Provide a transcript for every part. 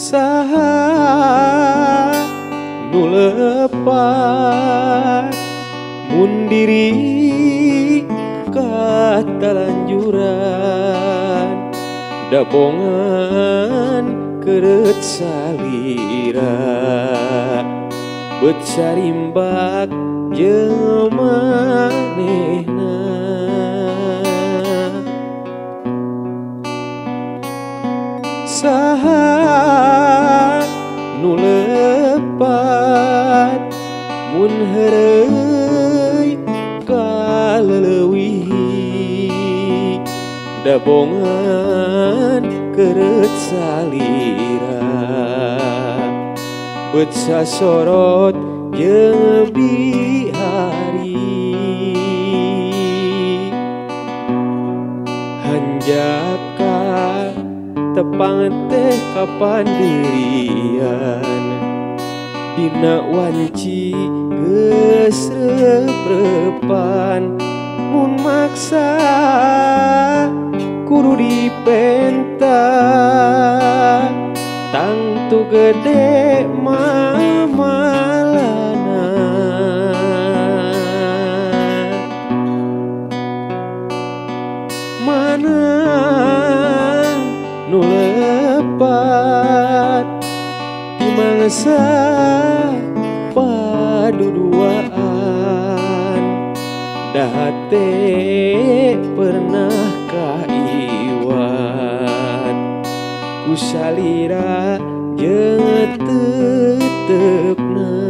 Saha nu lepat mun diri katalanjuran, dabongan keureut salira, beut sarimbak jeung manehna. Saha nu lepat mun heureuy ka leleuwih, dabongan keureut salira, beut sasorot jeung bihari. Hanjakal tepang teh kapandirian, dina wanci geus reup-reupan, mun maksa kudu dipenta, tangtu gede mamalana. Mana nu lepat ti mangsa paduduaan, dahate pernah kaiwat ku salira jeung tetepna.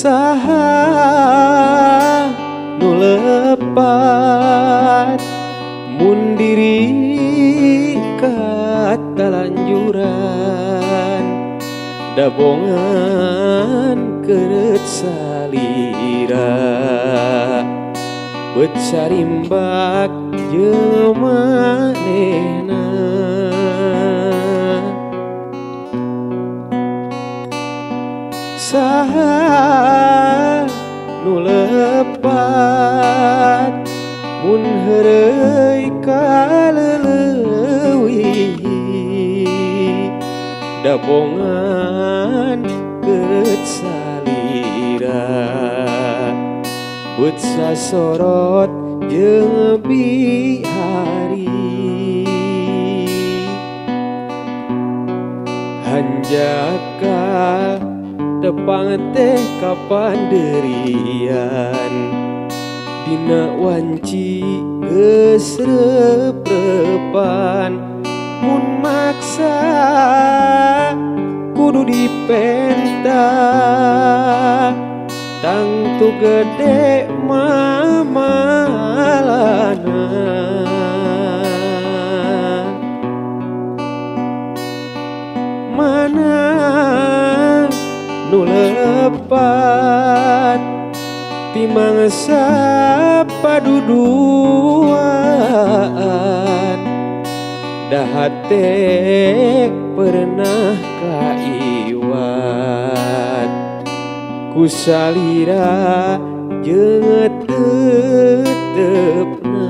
Saha nu lepat mun diri katalanjuran, dabongan keureut salira, beut sarimbak jeung manehna. Saha nu lepat mun heureuy ka leleuwih, dabongan keureut salira, beut sasorot jeung bihari. Hanjakal tepang teh kapandirian, dina wanci geus reup-reupan, mun maksa kudu dipenta, tangtu gede mamalana. Mana nu lepat ti mangsa paduduaan, dahate pernah kaiwat ku salira jeung tetepna.